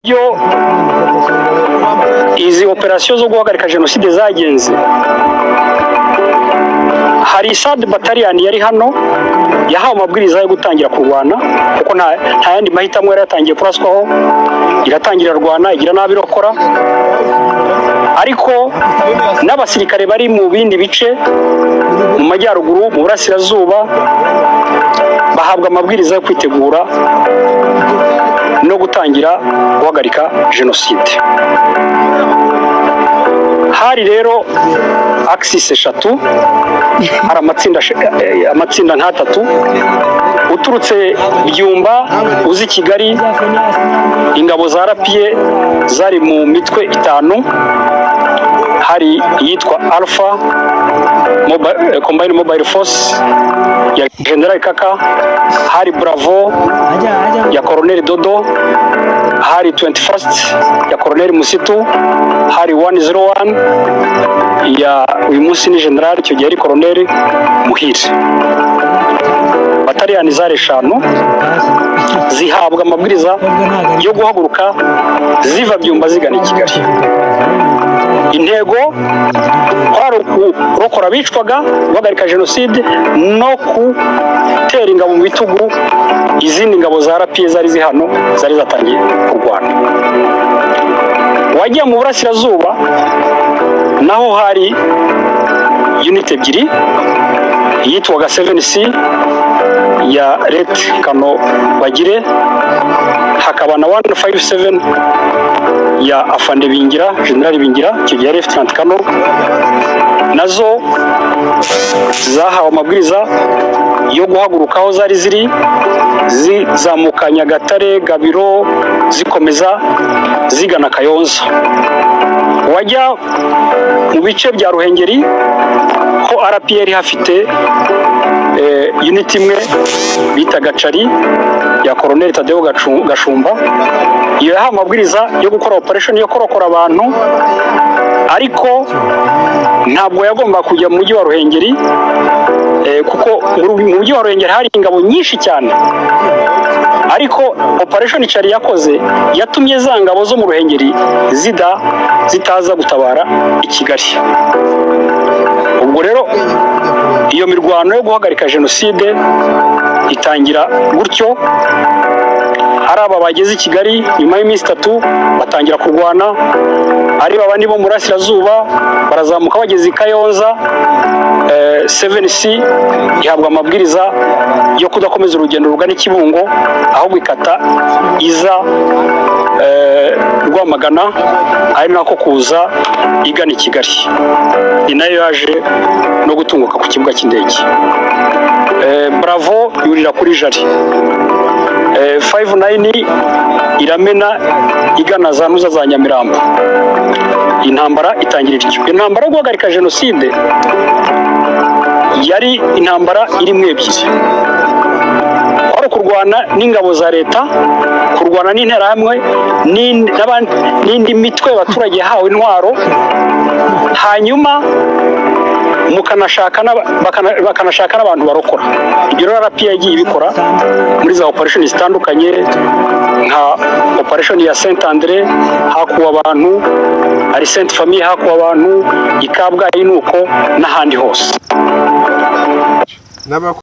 Uburyo izi operasiyo zo guhagarika jenoside zagenze, hari third battalion yari hano, yahawe amabwiriza yo gutangira kurwana kuko nta yandi mahitamo. Yari yatangiye kuraswaho, iratangira irarwana, igira nabi irokora. Ariko n'abasirikare bari mu bindi bice, mu majyaruguru, mu burasirazuba, bahabwa amabwiriza yo kwitegura no gutangira guhagarika jenoside. Hari rero axis eshatu, hari amatsinda nk'atatu. Uturutse Byumba uzi Kigali, ingabo za RPA zari mu mitwe itanu. Hari iyitwa Alpha Combined Mobile Force ya General Kaka, hari Bravo ya Colonel Dodo, hari 21st ya Colonel Musitu, hari 101 ya uyu munsi ni General, icyo gihe ari Colonel Muhire. Bataliyani zari eshanu, zihabwa amabwiriza yo guhaguruka ziva Byumba zigana i Kigali. Intego kwari ukurokora abicwaga, guhagarika jenoside no gutera ingabo mu bitugu izindi ngabo za RPA zari ziri hano, zari zatangiye kurwana. Wajya mu burasirazuba, naho hari unit ebyiri, iyitwaga 7C ya Ret Kano Bagire, hakaba na 157 ya Afande Bingira, General Bingira, icyo gihe yari Lieutenant Kano. Nazo zahawe amabwiriza yo guhaguruka aho zari ziri, zizamuka Nyagatare, Gabiro, zikomeza zigana Kayonza. Wajya mu bice bya Ruhengeri ho, RPA hafite unit imwe bitaga Charlie ya Colonel Tadeo Gashumba. Iyo yahawe amabwiriza yo gukora operation yo kurokora abantu, ariko ntabwo yagombaga kujya mu mujyi wa Ruhengeri, kuko mu mujyi wa Ruhengeri hari ingabo nyinshi cyane. Ariko operation Charlie yakoze yatumye za ngabo zo mu Ruhengeri zitaza gutabara i Kigali. Ubwo rero iyo mirwano yo guhagarika jenoside itangira gutyo. Ari aba bageze i Kigali nyuma y'iminsi 3 batangira kurwana, ari babandi bo mu burasirazuba barazamuka bageze i Kayonza, 7C ihabwa amabwiriza yo kudakomeza urugendo rugana i Kibungo, ahubwo ikata iza Rwamagana, ari nako kuza igana i Kigali. Ni nayo yaje no gutunguka ku kibuga cy'indege. Bravo yurira kuri Jari, 59 iramena igana za Ntuza za Nyamirambo. Intambara itangira ityo. Intambara yo guhagarika jenoside yari intambara irimo ebyiri: kwari ukurwana n'ingabo za leta, kurwana n'interahamwe n'indi mitwe y'abaturage yahawe intwaro, hanyuma bakanashaka n'abantu barokora. Ibyo rero RPA yagiye ibikora muri za operation zitandukanye, nka operation ya Saint Andre hakuwe abantu, hari Sainte Famille hakuwe abantu, i Kabgayi nuko n'ahandi hose. N'abakora.